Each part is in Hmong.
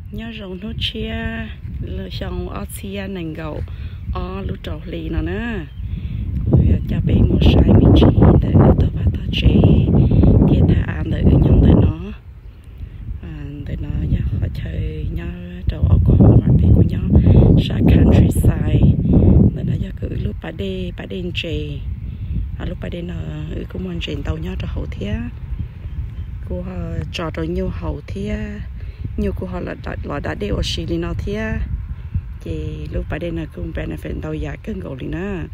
Nyob zoo hnub tshiab xyoo ob txhiab nees nkaum ob lub rau hli no na, kuv yuav coj peb mus saib me ntsis ntawm lub tog vaj tog tsev thiab thaj av ntawm wb nyob ntawm no. Ntawm no yog qhov chaw nyob rau Oklahoma, peb kuj nyob sab countryside. Ntawm no yog wb lub pas dej, pas dej ntses. Lub pas dej no wb kuj muaj ntses ntau nyob rau hauv thiab. Kuj ho tso rau nyuj haus thiab, nyuj kuj ho los da dej ua si li no thiab. Ces lub pas dej no kuj benefit ntau yam kawg nkaus li na.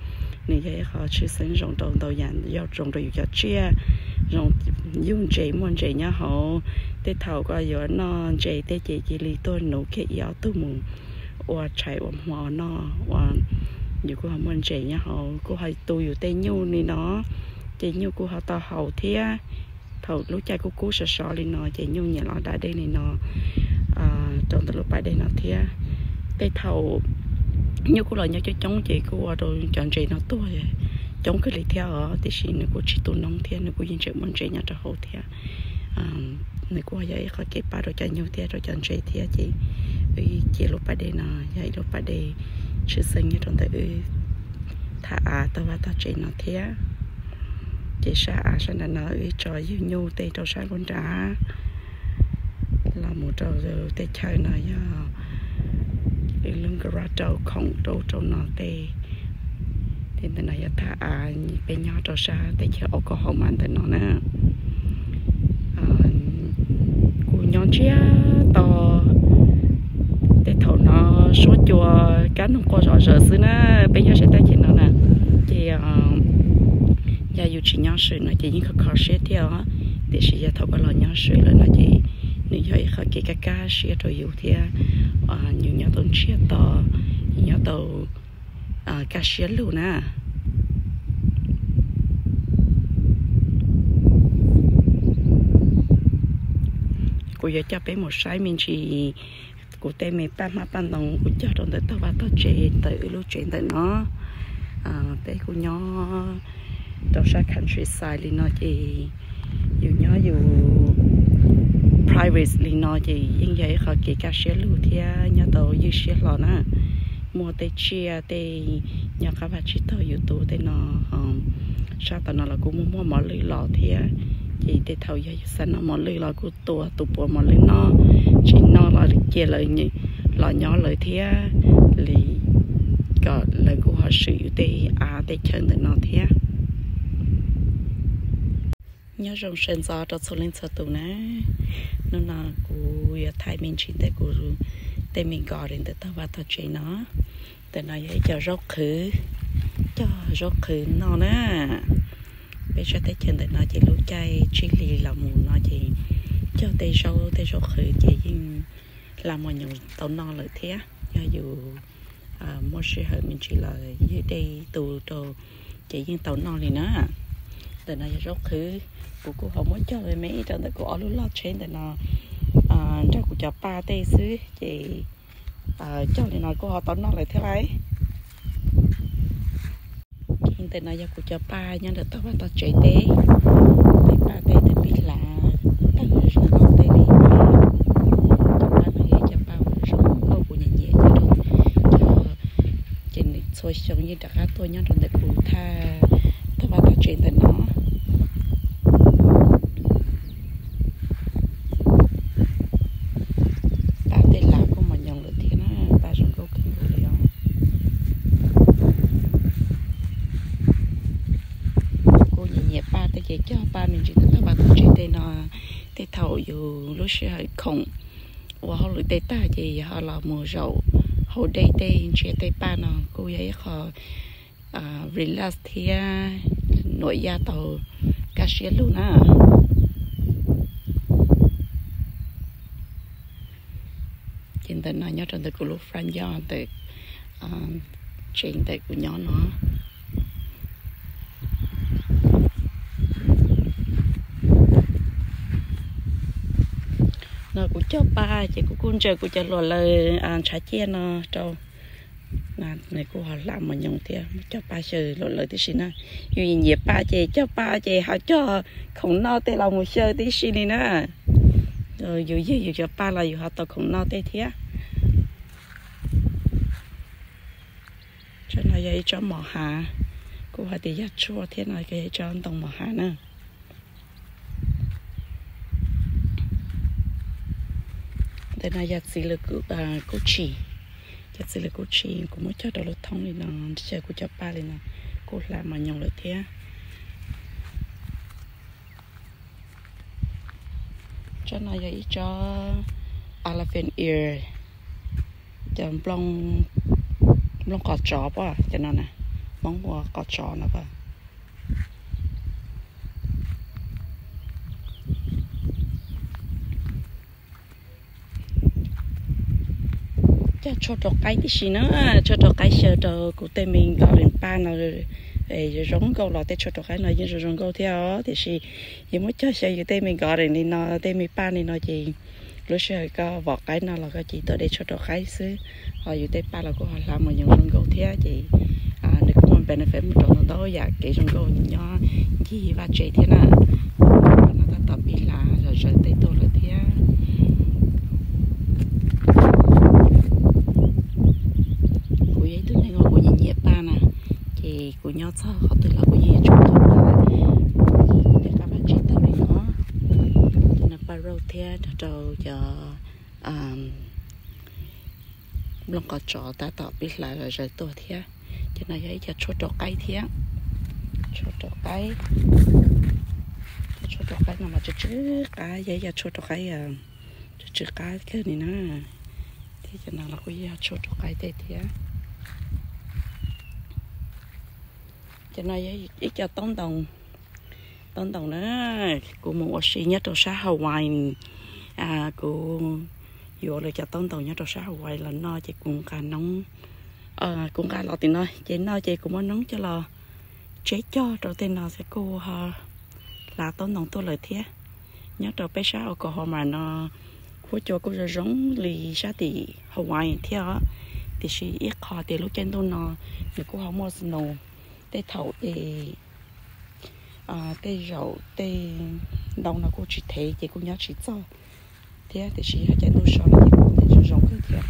Nws yog ib qho tshwj xeeb zoo rau ntau yam, yog zoo rau yus cov tsiaj, zoo yug ntses muaj ntses nyob hauv. Tej thaum koj yuav noj ntses tej ces cia li tuaj nuv kiag ib ob tug mus ua tshais ua hmo noj ua, yus kuj ho muaj ntses nyob hauv, kuj ho tu yus tej nyuj li no, ces nyuj kuj ho tau haus thiab. Thaum lub caij kub kub sov sov li no ces nyuj nyiam los da dej li no rau ntawm lub pas dej no thiab. Tej thaum nyuj kuj los nyob coob coob ces kuj ua rau cov ntses no tuag coob kawg li thiab os, tiam sis nws kuj tsis tu noob thiab, nws kuj yeej tseem muaj ntses nyob rau hauv thiab. Nws kuj yog ib qho kev pab rau cov nyuj thiab rau cov ntses thiab. Ces wb cia lub pas dej no yog ib lub pas dej tshwj xeeb nyob rau ntawm wb thaj av tog vaj tog tsev no thiab. Ces sab av sab nram no wb tso ywg nyuj tej rau sab nraud nrad, los mus rau tej chaw no yog wb lub garage rau khoom rau rau no tej. Tej ntawm no yog thaj av peb nyob rau sab teb chaws Oklahoma ntawm no na. Kuj nyob ntsiag to, tej thaum no suab cua, kab noog quaj zom zaws xwb na, peb nyob sab teb chaws no na. Ces yog yus tsis nyob swm no ces yeej kho kho siab thiab os, tiam sis yog thaum koj los nyob swm lawm no ces nws yog ib qho kev kaj kaj siab rau yus thiab. Yus nyob tau ntsiag to, yus nyob tau kaj siab lug na. Kuv yuav coj peb mus saib me ntsis kuv tej me paj hmab paj ntoo kuv cog rau ntawm tog vaj tog tsev ntawm wb lub tsev ntawm no. Peb kuj nyob rau sab countryside li no ces yus nyob yus private li no ces yeej yog ib qho kev kaj siab lug thiab nyob tau ywj siab hlo na. Muaj tej tsiaj tej nyob qab vaj tsib taug yus tu tej no. Sab tom no los kuj muaj muaj mos lwj los thiab, ces tej thaum yog yus xav noj mos lwj los kuj tua tus puav mos lwj noj, tsis noj los cia lawv los nyob lawv thiab li, kom lawv kuj ho swm yus tej av tej chaw ntawm no thiab. Nyob zoo sawv ntxov rau txhua leej txhua tus na. Hnub no kuv yuav thaij me ntsis ntawm kuv tej me garden ntawm tog vaj tog tsev no. Ntawm no yog ib co zaub qhwv, cog zaub qhwv noj na. Peb sab teb chaws ntawm no ces lub caij tsib hlis los mus no ces cog tej zaub tej zaub qhwv ces yeej hla mos nyoos tau noj lawm thiab. Yog yus muaj sij hawm me ntsis los ywg dej tu rau ces yeej tau noj li na. Ntawm no yog zaub qhwv, kuv kuj ho muab cog me me rau ntawm kuv ob lub loj tsheb ntawm no nrog kuv cov paj tej xwb ces cog li no kuj ho tau noj lawm thiab lauj. Ntawm no yog kuv cov paj nyob ntawm tog vaj tog tsev teb, tej paj tej twb pib hlav tawg zoo nkauj tej li. Cov paj no yog cov paj uas zoo nkauj kuv nyiam nyiam nyob rau, ces nws txhua xyoo yeej rov qab tuaj nyob rau ntawm kuv thaj tog vaj tog tsev ntawm no. Paj tej hlav kuj mos nyoos lawm thiab na, paj zoo nkauj kawg nkaus li os. Kuv nyiam nyiam paj tej ces cog paj me ntsis ntawm tog vaj tog tsev tej no. Tej thaum yus lub sij hawm khoom ua hauj lwm tej tag ces ho los mus zaum hauv dej tej ntsia tej paj no kuj yog ib qho relax thiab nuam yaj tau kaj siab lug na. Ces ntawm no nyob rau ntawm kuv lub front yard ntawm tsev ntawm kuv nyob no. No kuv cog paj ces kuv kuj ntsaws kuv cov luam laws ntshav ciaj no rau. Nws kuj ho hla mos nyoos thiab, muab cog paj xyaw luam laws tib si na. Yus nyiam paj ces cog paj ces ho cog khoom noj tej los mus xyaw tib si li na. Yus yug yus cov paj los yus ho tau khoom noj tej thiab. Tsob no yog ib tsob mos hav, kuj hais tias yog tshuaj thiab no, yog ib tsob ntoo mos hav na. Ntawm no yog txiv lws kub tshis, cov txiv lws kub tshis kuv muab cog rau lub thoob li no, ntshe kuv cov paj li no kuj hla mos nyoos lawm thiab. Tsob no yog ib tsob elephant ear, cov nplooj qos tsov pom cov no na, Hmoob hu ua qos tsov no pom. Cog tshuaj rau qaib tib si na, tshuaj rau qaib xyaw rau kuv tej me garden paj no zoo nkauj los tej tshuaj rau qaib no yeej zoo zoo nkauj thiab os. Tiam sis yus muab cog xyaw yus tej me garden li no, tej me paj li no ces lub sij hawm koj vom qaib no los koj cia li tuaj de tshuaj rau qaib xwb, ho yus tej paj los kuj ho hla mos nyoos zoo nkauj thiab ces nws kuj muaj benefit mus rau ntau ntau yam kev zoo nkauj nyob ncig vaj tsev thiab na. No tab tom pib hla zom zaws tej tuaj lawm thiab. Kuv yog ib tug neeg uas kuv nyiam nyiam paj na, ces kuv nyob txog qhov twg los kuv yeej yuav tsum tau paj, tej qab vaj tsib taug li no, tej no paj rose thiab rau cov nplooj qos tsov tab tom pib hla zom zaws tuaj thiab. Ces no yog ib co tshuaj rau qaib thiab, tshuaj rau qaib, tshuaj rau qaib no mas tsw tsw qab, yog ib co tshuaj rau qaib tsw tsw qab kawg li na. Thiab cov no los kuj yog tshuaj rau qaib tej thiab. Cov no yog ib co taub ntoos, taub ntoos na, kuv mus ua si nyob rau sab Hawaii, kuv yuav lawv cov taub ntoos nyob rau sab Hawaii los noj ces kuv nqa noob, kuv nqa los tim no ces noj ces kuv muab noob coj los tseb cog rau tej no xwb kuj ho hla taub ntoos tuaj lawm thiab. Nyob rau peb sab Oklahoma no huab cua kuj zoo zoo li sab tim Hawaii thiab os, tiam sis ib qho tias lub caij ntuj no nws kuj ho muaj snow, tej thaum ces tej zaum tej ntoo no kuj tsis thev ces kuj nyob tsis txog thiab, tiam sis yog caij ntuj so no ces kuj zoo zoo kawg thiab.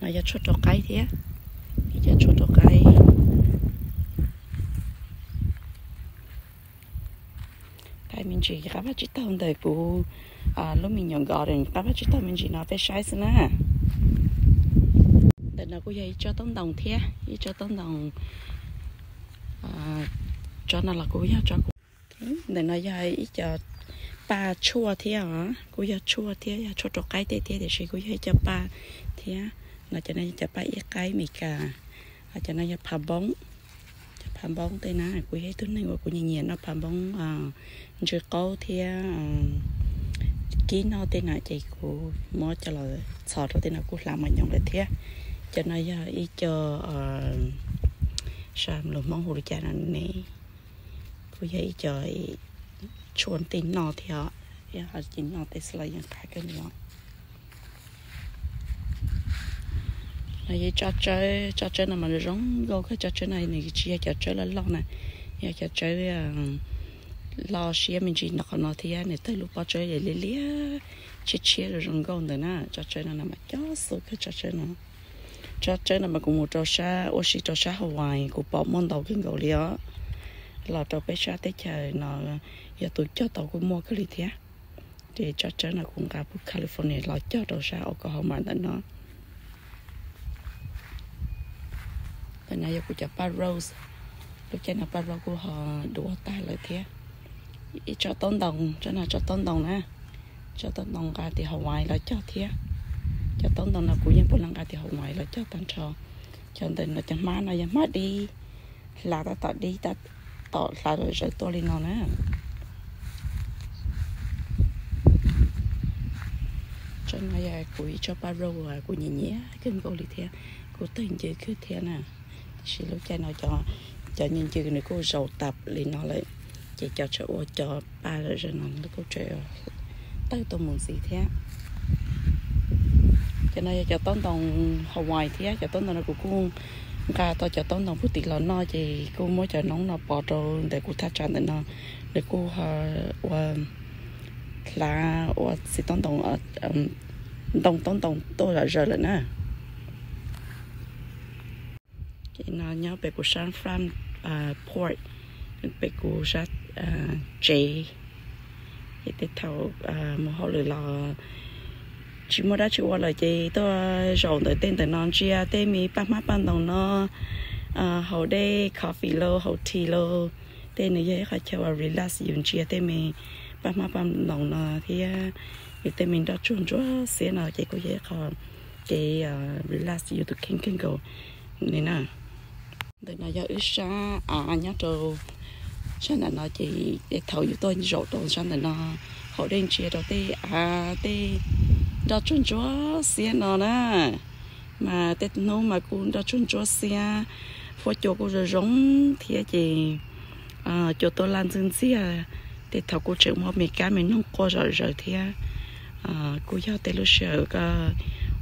No yog tshuaj rau qaib thiab, yog tshuaj rau qaib. Qaib me ntsis qab vaj tsib taug ntawm kuv lub me nyuam garden, qab vaj tsib taug me ntsis no peb saib xwb na. Ntawm no kuj yog ib tsob taub ntoos thiab, ib tsob taub ntoos, tsob no los kuj yog tsob kuv, ntawm no yog ib co paj tshuaj thiab os, kuj yog tshuaj thiab, yog tshuaj rau qaib tej thiab, tiam sis kuj yog ib co paj thiab. No cov no yog cov paj ib qaib Meskas, ho cov no yog phav npoob, cov phav npoob tej na, kuv yog ib tug neeg uas kuv nyiam nyiam noj phav npoob, ntsw qaub thiab kib noj tej na, ces kuv muab coj los txhos rau tej no kuj hla mos nyoos lawm thiab. Cov no yog ib co, sab lus Hmoob hu li cas no ne, kuj yog ib co tshuaj tej noj thiab, ces noj tej xwb los yeej qab kawg li os. No yog tsob tsawb, tsob tsawb no mas zoo nkauj kawg, tsob tsawb no nws tsis yog cov tsawb loj loj na, yog cov tsawb loj siab me ntsis no, qhov no thiab nws tawg lub pob tsawb liab liab tshiab tshiab zoo zoo nkauj ntawd na. Tsob tsawb no mas cob xu kawg tsob tsawb no. Tsob tsawb no mas kuv mus rau sab, ua si rau sab Hawaii kuv pom muaj ntau kawg nkaus li os. Los rau peb sab teb chaws no yog tus cog tau kuj muaj kawg li thiab. Ces tsob tsawb no kuv nqa pug California los cog rau sab Oklahoma ntawm no. Ntawm no yog kuv cov paj rose, lub caij no paj rose kuj ho duav tag lawm thiab. Ib tsob taub ntoos, tsob no tsob taub ntoos na, tsob taub ntoos nqa tim Hawaii los cog thiab. Cov taub ntoos no kuv yeej puav leej nqa tim Hawaii los cog tag nrho. Cov ntawm no cov hmab no yog hmab dib, hla tab tom dib tab tom hla zom zaws tuaj li no na. Tsob no yog kuv ib tsob paj rose uas kuv nyiam nyiam kawg nkaus li thiab, kuv tawg ncw kawg thiab na. Tiam sis lub caij no cov ncw ncw nws kuj zaus tas li no lawm, ces cov tseem ua cov paj zom zaws no kuj tseem tawg tuaj mus ntxiv thiab. Cov no yog cov taub ntoos Hawaii thiab, cov taub ntoos no kuv kuj nqa tau cov taub ntoos puag tim los noj, ces kuj muab cov noob no pov rau ntawm kuv thaj tsam ntawm no, nws kuj ua hlav ua txiv tob ntoo, ntoo tob ntoo tuaj zom zaws lawm na. Ces no nyob pem kuv sab front porch, pem kuv sab tsev. Ces tej thaum mus hauj lwm los tsis muaj dab tsi ua lawm ces tuaj zaum ntawm tej ntawm no ntsia tej me paj hmab paj ntoos no, haus dej, coffee lauj, haus tea lauj. Tej nws yog ib qhov chaw uas relax yus ntsia tej me paj hmab paj ntoos no thiab yus tej me nroj tsuag ntsuab xiab no ces kuj yog ib qho kev relax yus tus kheej kawg nkaus li na. Ntawm no yog wb sab av nyob rau sab ntawm no ces tej thaum yus tuaj zaum rau sab ntawm no haus dej ntsia rau tej av tej nroj tsuag ntsuab xiab no na. Mas tej hnub mas kuj nroj tsuag ntsuab xiab, huab cua kuj zoo zoo thiab ces cua tuaj laj ntxwg ntxiag. Tej thaum kuj tseem muaj me kab me noog quaj zom zaws thiab. Kuj yog tej lub sij hawm koj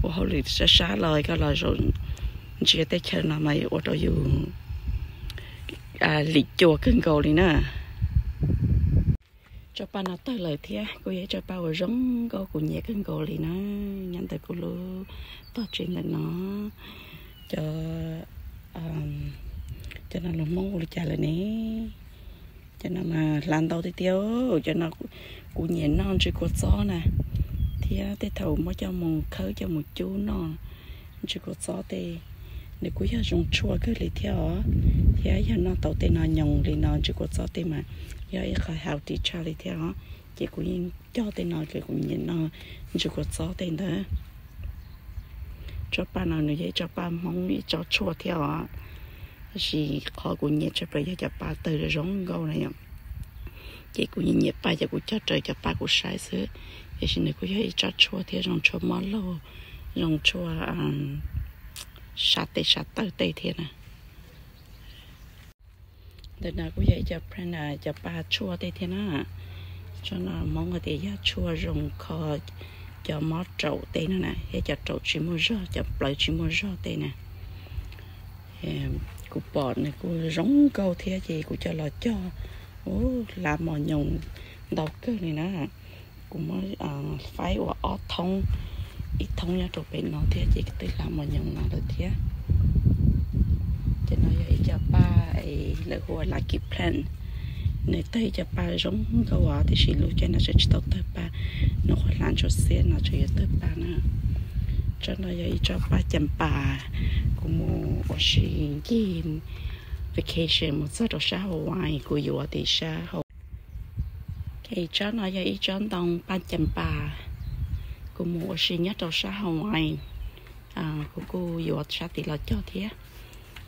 ua hauj lwm sab sab los koj los zaum ntsia tej chaw no mas ua rau yus lim cua kawg nkaus li na. Tsob paj no tawg lawm thiab kuj yog ib tsob paj uas zoo nkauj kuv nyiam kawg nkaus li na. Nyob ntawm kuv lub tog tsev ntawm no. Cov, cov no lus Hmoob hu li cas lawm ne? Cov no mas hlav ntau tiag tiag. Cov no kuv nyiam noj ntsw kua txob na, thiab tej thaum muab coj mus khawb coj mus cub noj. Ntsw kua txob tej, nws kuj yog zoo tshuaj kawg li thiab os. Thiab yog noj tau tej no nyoos li no ntsw kua txob tej mas yog ib qho healthy tshaj li thiab os. Ces kuv yeej coj tej no, kuv nyiam noj ntsw kua txob tej ntawd. Tsob paj no nws yog ib tsob paj Hmoob ib tsob tshuaj thiab os. Tab sis qhov kuv nyiam tshaj plaws yog cov paj tawg zoo nkauj na yom. Ces kuv nyiam nyiam paj ces kuv cog raws cov paj kuv saib xwb. Tiam sis nws kuj yog ib tsob tshuaj thiab zoo tshuaj mob laug, zoo tshuaj sab tes sab taw tej thiab na. Ntawm no kuj yog ib co plant, cov paj tshuaj tej thiab na. Tsob no Hmoob hais tias yog tshuaj zoo kho cov mob raum tej no na, thiab cov raum tsis muaj zog, cov plawv tsis muaj zog tej na. Kuv pom nws kuj zoo nkauj thiab ces kuv coj los cog, hlav mos nyoos ntau kawg li na. Kuv muab faib ua ob thoob, ib thoob nyob rau pem no thiab ces twb hlav mos nyoos no lawm thiab. Ces no yog ib co paj lawv hu ua lucky plant. Nws tawg ib co paj zoo nkauj os, tiam sis lub caij no tseem tsis tau tawg paj, nws qhuav hlav ntsuab xiab no tseem yuav tawg paj na. Tsob no yog ib tsob paj cas pas, kuv mus ua si ncig vacation mus txog rau sab Hawaii kuv yuav tim sab Hawaii. Ces tsob no yog ib tsob ntoo paj cas pas, kuv mus ua si nyob rau sab Hawaii, kuv kuj yuav sab tid los cog thiab.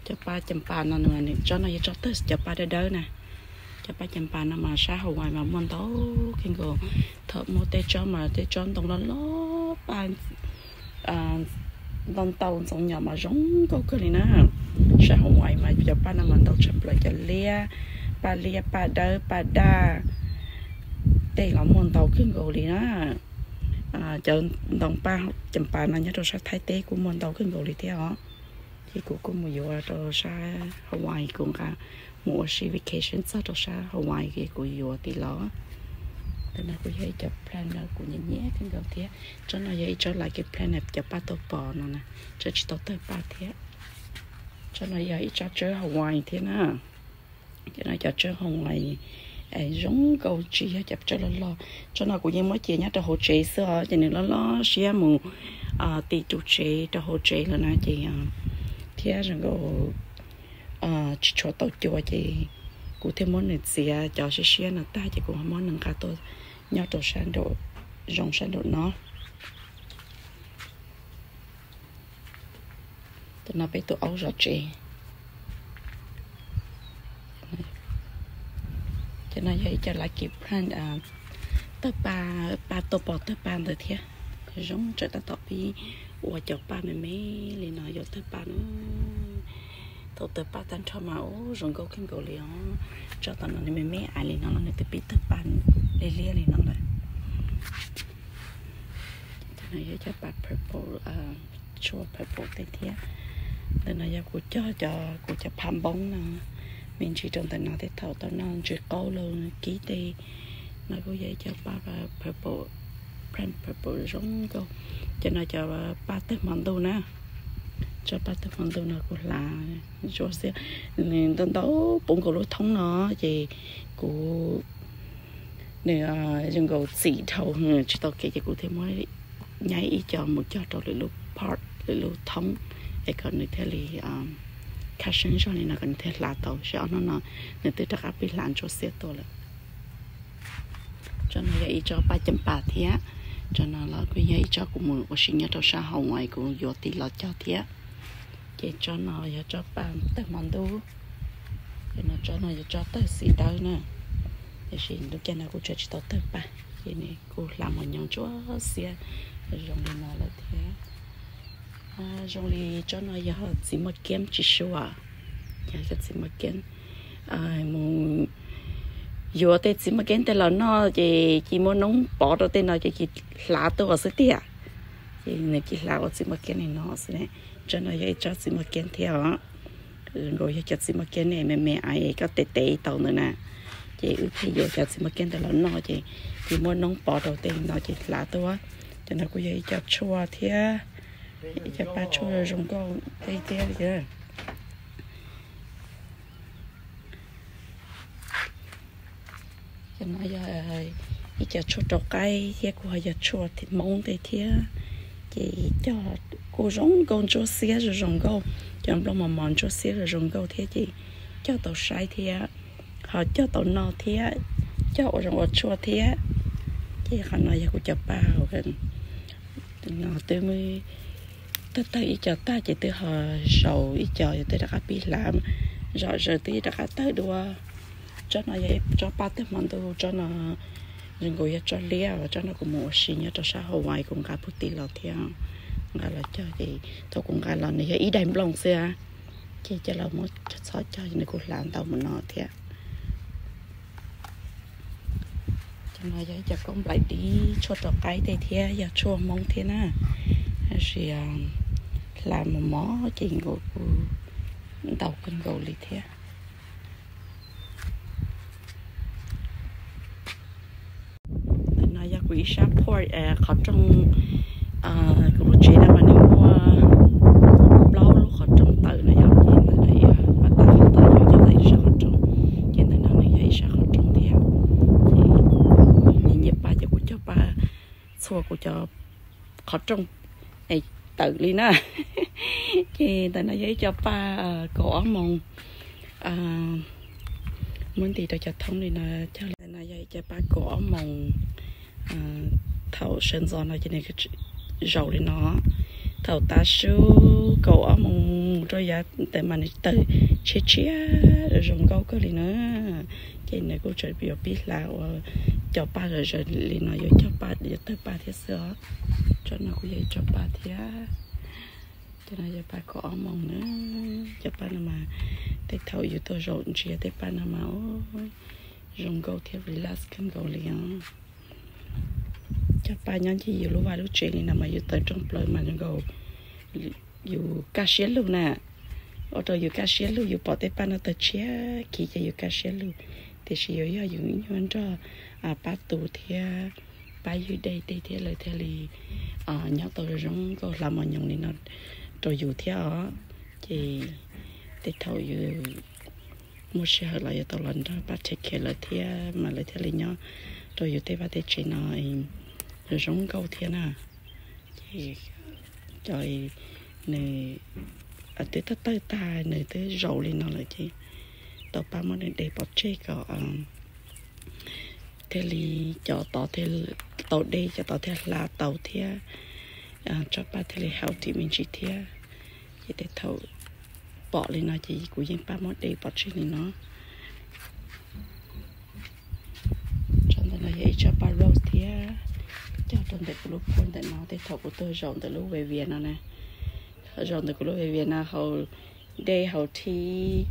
Cov paj cas pas no, tsob no yog tsob tawg cov paj dawb dawb na. Cov paj cas pas no mas sab Hawaii mas muaj ntau kawg nkaus. Thaum muaj tej tsob mas tej tsob ntoo loj loj, paj ntau ntau ntxoov nyom mas zoo nkauj kawg li na. Sab Hawaii mas cov paj no mas ntau tshaj plaws, cov liab, paj liab, paj dawb, paj daj, tej los muaj ntau kawg nkaus li na. Cov ntoo paj cas pas no nyob rau sab Thaib teb kuj muaj ntau kawg nkaus li thiab os. Ces kuv kuj mus yuav rau sab Hawaii, kuv nqa mus ua si vacation txog rau sab Hawaii ces kuv yuav tid los. Ntawm no kuj yog ib co plant no kuv nyiam nyiam kawg nkaus thiab. Tsob no yog ib tsob lucky plant, cov paj tuaj pos no na, tseem tsis tau tawg paj thiab. Tsob no yog ib tsob tsawb Hawaii thiab na. Cov no cov tsawb Hawaii zoo nkauj, tsis yog cov tsawb loj loj. Tsob no kuv yeej muab cia nyob rau hauv tsev xwb os, ces nws loj loj siab mus ti ru tsev rau hauv tsev lawm na ces thiab zoo nkauj tsis tshua tau cua ces kuv thiaj muab nws txiav cov siab siab no tag ces kuv muab nws nqa tuaj nyob rau sab nraum, zoo sab nraum no. Tus no peb tus aub zov tsev. Cov no yog ib co lucky plant, tawg paj, paj tuaj pos tawg paj ntawd thiab. Zoo tsawv tab tom pib ua cov paj me me li no yuav tawg paj na. Thaum tawg paj tag nrho mas ub zoo nkauj kawg nkaus li os. Tsob tom no nws me me ais li no los nws twb pib tawg paj liab liab li no lawm. Tus no yog cov paj purple, tshuaj purple tej thiab. Ntawm no yog kuv cog cov, kuv cov phaj npoob no, me ntsis rau ntawm no tej thaum tau noj ntsis qaub los kib tej No kuj yog ib co paj purple, plant purple zoo nkauj. Cov no cov paj tawg hmo ntuj na. Tsob paj tawg hmo ntuj no kuv hlav ntsuab xiab, nws ntau ntau puv nkaus lub thoob no, ces kuv, nws zoo nkaus txim dhau tsis tau kev ces kuv thiaj muab nyaib ib co mus cog rau lwm lub pot, lwm lub thoob, es kom nws thiaj li khab seeb zog li no kom nws thiaj hlav tau. Saib ob hnub no nws twb rov qab pib hlav ntsuab xiab tuaj lawm. Tsob no yog ib tsob paj cam pas thiab. Tsob no los kuj yog ib tsob kuv mus ua si nyob rau sab hauv uas kuv yuav tiv los cog thiab. Ces tsob no yog tsob paj tawg hmo ntuj. Ces no tsob no yog tsob tawg xim dawb na. Tiam sis lub caij no kuv tseem tsis tau tawg paj, ces nws kuj hlav mos nyoos ntsuab xiab zoo li no lawm thiab. Zoo li tsob no yog txiv muaj keeb tsis sua, yog cov txiv muaj keeb. Mus yuav tej txiv muaj keeb tej los noj ces cia muaj noob pov rau tej no ces cia hlav tuaj xwb tiag. Ces nws cia hlav ua txiv muaj keeb li no xwb. Tsob no yog ib tsob txiv muaj keeb thiab os. Nkaus yog cov txiv muaj keeb ne me me es koj tev tev tau ntawd na. Ces wb pheej yuav cov txiv muaj keeb ntawd los noj ces cia muaj noob pov rau tej no ces hlav tuaj. Cov no kuj yog ib co tshuaj thiab, ib co paj tshuaj zoo nkauj tej thiab. Cov no yog ib co tshuaj rau qaib thiab kuj ho yog tshuaj Hmoob tej thiab. Ces cog kuj zoo nkauj ntsuab xiab zoo zoo nkauj, cov nplooj mos mos ntsuab xiab zoo zoo nkauj thiab ces cog tau saib thiab, ho cog tau noj thiab, cog ua zoo ua tshuaj thiab. Ces qhov no yog kuv cov paj hauv no twb muab tawg tawg ib co tag ces twb ho zaum ib co, yog twb rov qab pib hlav, zom zaws twb rov qab tawg dua. Tsob no yog tsob paj tawg hmo ntuj, tsob no zoo nkaus yog tsob liab, tsob no kuv mus ua si nyob rau sab Hawaii kuv nqa puag tim los thiab, nqa los cog ces thaum kuv nqa los nws yog ib daim nplooj xwb, ces coj los muab txhob cog nws kuj hlav ntau mus no thiab. Cov no yog ib co koob nplaim dib tshuaj rau qaib tej thiab yog tshuaj Hmoob thiab na, tab sis hlav mos mos ces nkaus kuj ntau kawg nkaus li thiab. Ntawm no yog kuv ib sab porch, qhov rooj. Kuv lub tsev no mas nws muaj plaub lub qhov rooj tawm no yog, ces ntawm no yog pas tas qhov tau yog cov ntawm ib sab qhov rooj, ces ntawm no nws yog ib sab qhov rooj thiab. Ces nyiam nyiam paj ces kuv cog paj txhua kuv cov qhov rooj tawm li na. Ces ntawm no yog ib co paj kaum ob moos, muab nti rau cov thoob li no cog li. Ntawm no yog ib co paj kaum ob moos, thaum sawv ntxov no ces nws zaum li no. Thaum tav su kaum ob moos mus rau yav ntawd mas nws tawg tshiab tshiab zoo nkauj kawg li na. Ces nws kuj tseem yuav pib hlav ua cov paj zom zaws li no yuav cog paj yuav tawg paj thiab xwb os. Tsob no kuj yog ib tsob paj thiab. Cov no yog paj kaum ob moos na. Cov paj no mas tej thaum yus tuaj zaum ntsia tej paj no mas zoo nkauj thiab relax kawg nkaus li os. Cog paj nyob ncig yus lub vaj lub tsev li no mas yus tawm rooj plaws mas zoo nkaus yus kaj siab lug na. Ua rau yus kaj siab lug, yus pom tej paj no tawg tshiab khiv ces yus kaj siab lug. Tiam sis yuav yog yus nyuaj nrog pab tu thiab pab ywg dej tej thiab lawv thiaj li nyob tau zoo nkauj hlav mos nyoos li no rau yus thiab os. Ces tej thaum yus muaj sij hawm los yuav tau los nrog pab take care lawv thiab mas lawv thiaj li nyob rau yus tej vaj tej tsev no zoo nkauj thiab na. Ces cov nws twb tawg tawg tag nws twb zaum li no lawm ces tau pab muab nws de pov tseg kom thiaj li cov tod thiaj tau dej, cov tod thiaj hlav tau thiab tsob paj thiaj li healthy me ntsis thiab. Ces tej thaum pom li no ces kuv yeej pab muab de pov tseg li no. Tsob ntawm no yog ib tsob paj rose thiab, cog rau ntawm kuv lub porch ntawm no. Tej thaum kuv tuaj zaum ntawm lub vivia no na, zaum ntawm kuv lub vivia no haus dej haus tea.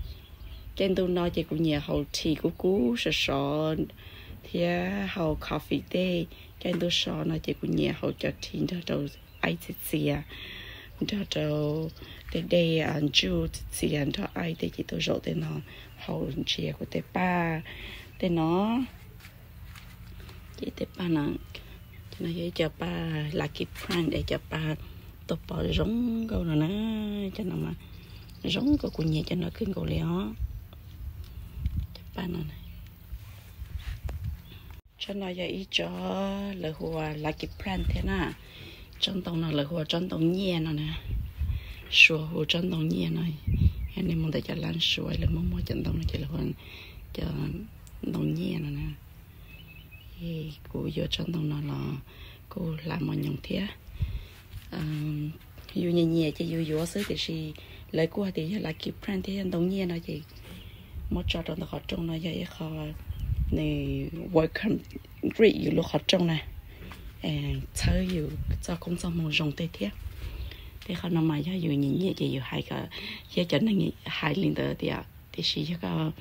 Caij ntuj no ces kuv nyiam haus tea kub kub sov sov thiab haus coffee tej. Caij ntuj so no ces kuv nyiam haus cov tea nrog rau aib txias txias, nrog rau tej dej ntsuj txias txias nrog aib tej. Ces tuaj zaum tej no haus ntsia kuv tej paj tej no. Ces tej paj no, cov no yog ib co paj lucky plant es cov paj tuaj pom zoo nkauj no na. Cov no mas zoo nkauj, kuv nyiam cov no kawg nkaus li os. Cov paj no, tsob no yog ib tsob lawv hu ua lucky plant thiab na. Tsob ntoo no lawv hu ua tsob ntoo nyiaj no na. Suav hu tsob ntoo nyiaj no. Yog nej mus ntawm cov lab Suav lawv muaj muag cov ntoo no ces lawv hu cov ntoo nyiaj no na. Kuv yuav tsob ntoo no los kuj hla mos nyoos thiab. Yus nyiam nyiam ces yus yuav xwb, tiam sis lawv kuj hais tias yog lucky plant thiab yog ntoo nyiaj no ces muab tso rau ntawm qhov rooj no yog ib qho nws welcome, greet yus lub qhov rooj na, txhawb yus txoj koob txoj hmoo zoo tej thiab. Tej qhov no mas yog yus nyiam nyiam ces yus hais kom, thiab cov neeg hais li ntawd tias, tiam sis yog koj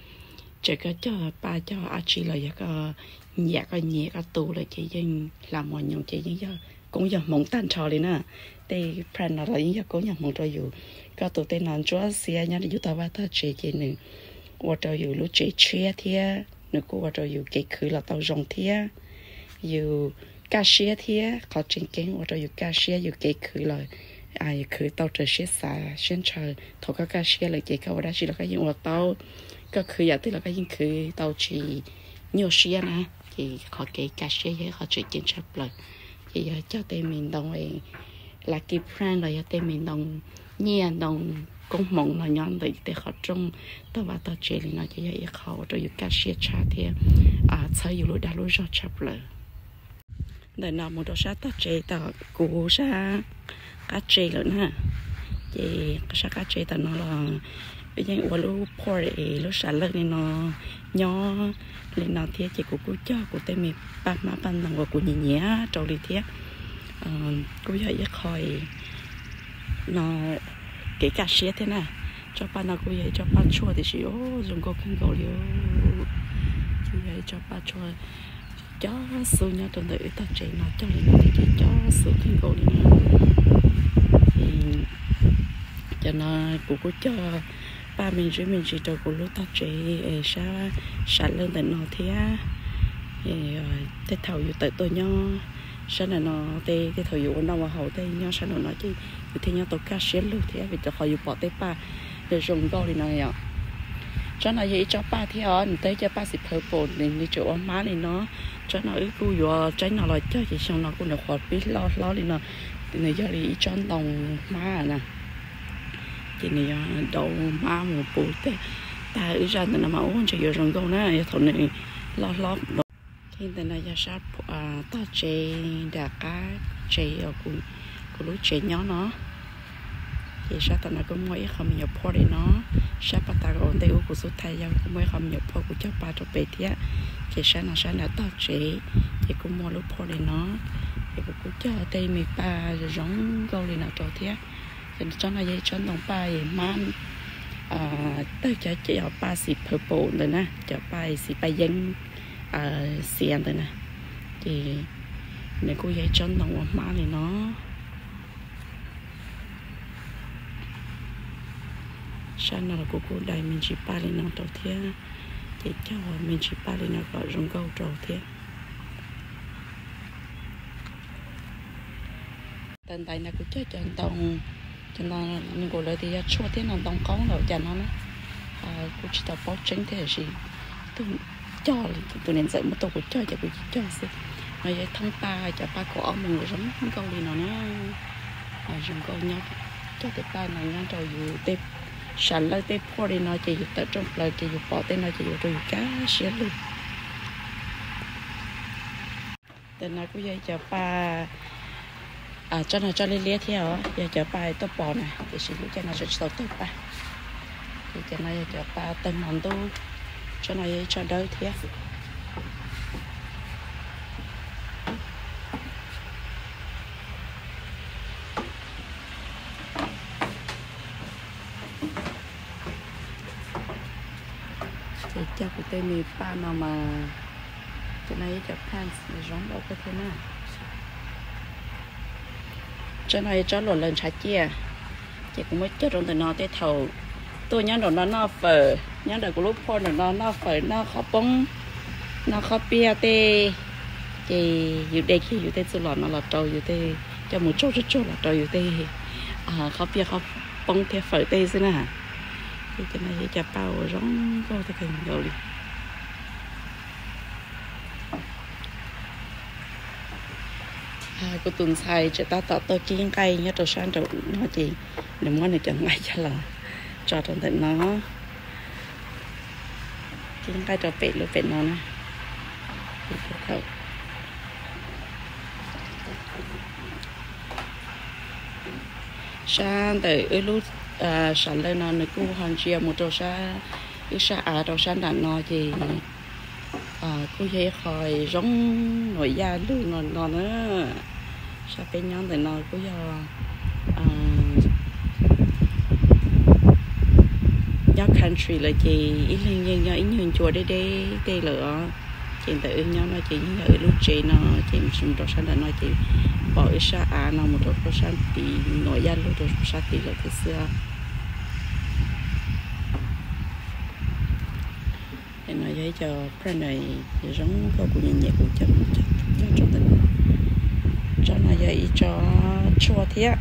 tseem koj cog paj cog dab tsi los yog koj nyiam koj nyiam koj tu lawm ces yeej hla mos nyoos ces yeej yog koob yog hmoov tag nrho li na. Tej plant no los yeej yog koob yog hmoov rau yus. Koj tu tej no ntsuab xiab nyob rau yus tog vaj tog tsev ces nws ua rau yus lub tsev tshiab thiab nws kuj ua rau yus kev khwv los tau zoo thiab. Yus kaj siab thiab, qhov tseem ceeb ua rau yus kaj siab, yus kev khwv los khwv tau raws siab xav siab ntshaw. Thaum koj kaj siab lawm ces koj ua dab tsi los koj yeej ua tau, koj khwv yam twg los koj yeej khwv tau tsis nyuaj siab na. Ces qhov kev kaj siab yog ib qho tseem ceeb tshaj plaws. Ces yog cog tej me ntoo lucky plant los yog tej me ntoo nyiaj ntoo koob hmoov no nyob ntawm tej qhov rooj tog vaj tog tsev li no ces yog ib qho ua rau yus kaj siab tshaj thiab txhawb yus lub dag lub zog tshaj plaws. Ntawm no mus rau sab tog tsev tom kuv sab qab tsev lawm na. Ces sab qab tsev tom no los yeej ua lub porch es lub sam lawj li no nyob li no thiab ces kuv kuj cog kuv tej me paj hmab paj ntoo uas kuv nyiam nyiam rau li thiab. Kuj yog ib qho no kev kaj siab thiab na. Tsob paj no kuj yog ib tsob paj tshuaj tiam sis zoo nkauj kawg nkaus li. Kuj yog ib tsob paj tshuaj coj xub nyob rau ntawm wb tog tsev no cog li no thiab ces coj xub kawg nkaus li na. Cov no kuv kuj cog paj me ntsis me ntsis rau kuv lub tog tsev sab sam lawj ntawm no thiab. Tej thaum yus tawm tuaj nyob sab nraum no, tej tej thaum yus ua noj ua haus tej nyob sab nraum no ces yus thiaj nyob tau kaj siab lug thiab vim rau qhov yus pom tej paj zoo nkauj li no yom. Tsob no yog ib tsob paj thiab os, nws tau ib co paj xim purple, nws tseem ua hmab li no. Tsob no wb kuj yuav tseeb no los cog ces xyoo no kuj nyuam qhuav pib loj hlob li no. Nws yog li ib tsob ntoo hmab na, ces nws yog dau hmab mus puv tej tag wb zaj ntawm no mas ua ntshe yuav zoo nkauj na yog thaum nws loj hlob. Ntawm no yog sab tog tsev nram qab tsev, kuv lub tsev nyob no. Ces sab tom no kuj muaj ib qho me nyuam porch li no, sab pas tas ntej ub kuv xub thaiv yog kuj muaj ib qho me nyuam porch kuv cog paj rau pem thiab. Ces sab no sab nram tog tsev ces kuj muaj lub porch li no, ces kuv kuj cog tej me paj zoo nkauj li no rau thiab. Ces tsob no yog ib tsob ntoo paj hmab, tawg cov cov paj xim purple ntawd na, cov paj xim paj yeeb xiav ntawd na, ces nws kuj yog ib tsob ntoo ua hmab li no. Sab no los kuv kuj dai me ntsis paj li no rau thiab, ces cog me ntsis paj li no kom zoo nkauj rau thiab. Tau ntaiv ntawd kuv cog cov ntoo, cov no nkaus lawv tias yog tshuaj thiab no ntoo qoob los cas no na, kuv tsis tau paub tseeb thiab tiam sis tus cog, tus niam ntxawm muab tuaj kuv cog ces kuv cia cog xwb. No yog thoob paj, cov paj kaum ob moos zoo nkauj li no na, zoo nkauj nyob, cog tej paj no nyob rau yus tej sam lawj tej porch li no ces yus tawm rooj plaws ces yus pom tej no ces yuav rau yus kaj siab lug. Ntawm no kuj yog cov paj, tsob no tsob liab liab thiab os, yog cov paj tuaj pom na, tiam sis lub caij no tseem tsis tau tawg paj. Ces cov no yog cov paj tawg hmo ntuj, tsob no yog ib tsob dawb thiab. Ces cog kuv tej me paj no mas, cov no yog cov plants zoo nkauj kawg thiab na. Tsob no yog tsob luam lawv ntshav ciaj, ces kuv muab cog rau ntawm no tej thaum tuaj nyob nraum no noj fawm, nyob nraum kuv lub porch nraum no noj fawm noj qhob poob, noj qhob piaj tej Ces yus de kiag yus tej txuj lom no los rau yus tej, coj mus tsaug tsuag tsuag los rau yus tej qhob piaj qhob poob thiab fawm tej xwb na. Ces cov no yog ib co paj uas zoo nkauj thiab kawg nkaus li. Kuv tus ntxhais tseem tab tom tuaj kib nqaij nyob rau sab nraum no ces nws muab nws cov nqaij coj los tso rau ntawm no. Kib nqaij rau pem lub pem no na. Sab ntawm wb lub sam lawj no nws kuj ho ntsia mus rau sab, wb sab av rau sab nram no ces kuj yog ib qho zoo nuam yaj lug no no na. Sab peb nyob ntawm no kuj yog nyob country lawm ces ib leeg yeej nyob ib nyuag ncua deb deb tej lawm os. Ces ntawm wb nyob no ces yeej yog wb lub tsev no ces mus rau sab nram no ces pom wb sab av no mus rau sab tid nuam yaj lug rau sab tid lawm thiab xwb. No yog ib co plant zoo nkauj kuv nyiam nyiam kuv coj mus cog rau ntawm no. Tsob no yog ib tsob tshuaj thiab.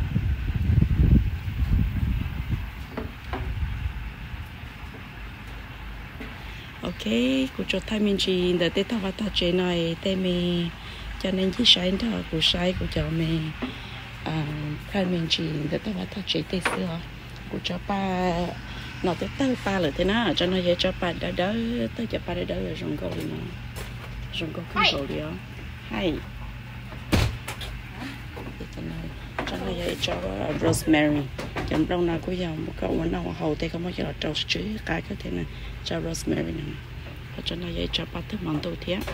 Ok, kuv tsuas thaij me ntsis ntawm tej tog vaj tog tsev no, tej me cov nej ncig saib nrog kuv saib kuv cov me, thaij me ntsis ntawm tog vaj tog tsev tej xwb os. Kuv tsob paj no twb tawg paj lawm thiab na. Tsob no yog ib tsob paj dawb dawb, tawg cov paj dawb dawb zoo nkauj li no, zoo nkauj kawg nkaus li os. Hais, tsob no yog ib tsob rosemary, cov nplooj no kuj yog koj ua noj ua haus tej koj muab coj los rau tsw qab kawg thiab na. Tsob rosemary no, tsob no yog ib tsob paj tawg hmo ntuj thiab.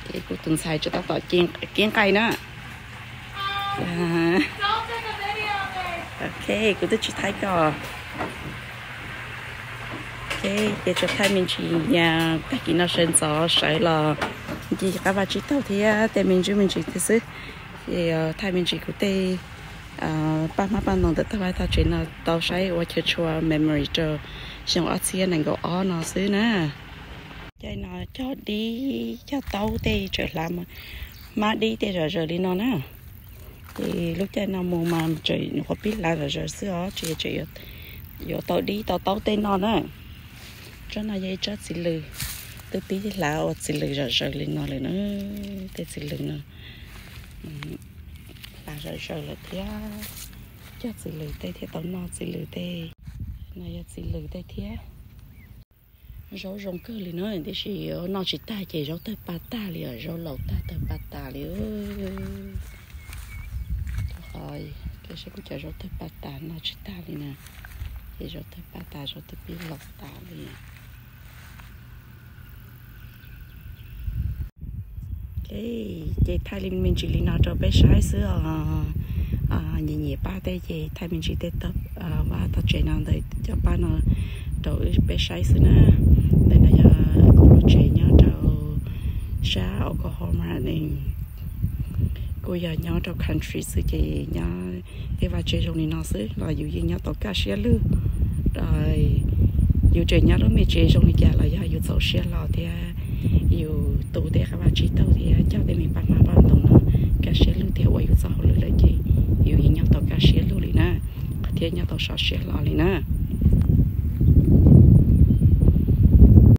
Ces kuv tus ntxhais tseem tab tom kib nqaij na. Ok, kuv twb tsis thaij koj. Ok, ces tsuas thaij me ntsis, tag kis no sawv ntxov sawv los ncig qab vaj tsib taug thiab tej me ntsis me ntsis thiab xwb. Ces thaij me ntsis kuv tej paj hmab paj ntoo ntawm tog vaj tog tsev no tau saib ua chaw tshua memory rau xyoo ob txhiab nees nkaum ob no xwb na. Caij no cog dib cog taub tej tseem hlav, hmab dib tej zom zaws li no na. Ces lub caij no mus mas tseem nyuam qhuav pib hlav zom zaws xwb os, tsis tseem yuav tau dib tau taub tej no na. Tsob no yog ib tsob txiv lws, twb pib hlav ua txiv lws zom zaws li no lawm na. Tej txiv lws no hlav zom zaws lawm thiab. Cog txiv lws tej thiab tau noj txiv lws tej. No yog txiv lws tej thiab. Zaub zoo kawg li na, tiam sis noj tsis tag ces zaub tawg paj tag li os, zaub laus tag tawg paj tas li. Qhov kev saib kuv cov zaub tawg paj tas noj tsis tag li na, ces zaub tawg paj tas zaub twb pib laus tas li. Ces thaij li me ntsis li no rau peb saib xwb os. Nyiam nyiam paj tej ces thaij me ntsis tej tog vaj tog tsev no ntawm cov paj no rau peb saib xwb na. Ntawm no yog kuv lub tsev nyob rau sab Oklahoma ne, kuj yog nyob rau country xwb ces nyob tej vaj tsev zoo li no xwb los yus yeej nyob tau kaj siab lug. Yus tseem nyob lub me tsev zoo li cas los yog yus txaus siab hlo thiab yus tu tej qab vaj tsib taug thiab cog tej me paj hmab paj ntoo no kaj siab lug thiab ua yus txoj hauj lwm lawm ces yus yeej nyob tau kaj siab lug li na, thiab nyob tau sov siab hlo li na.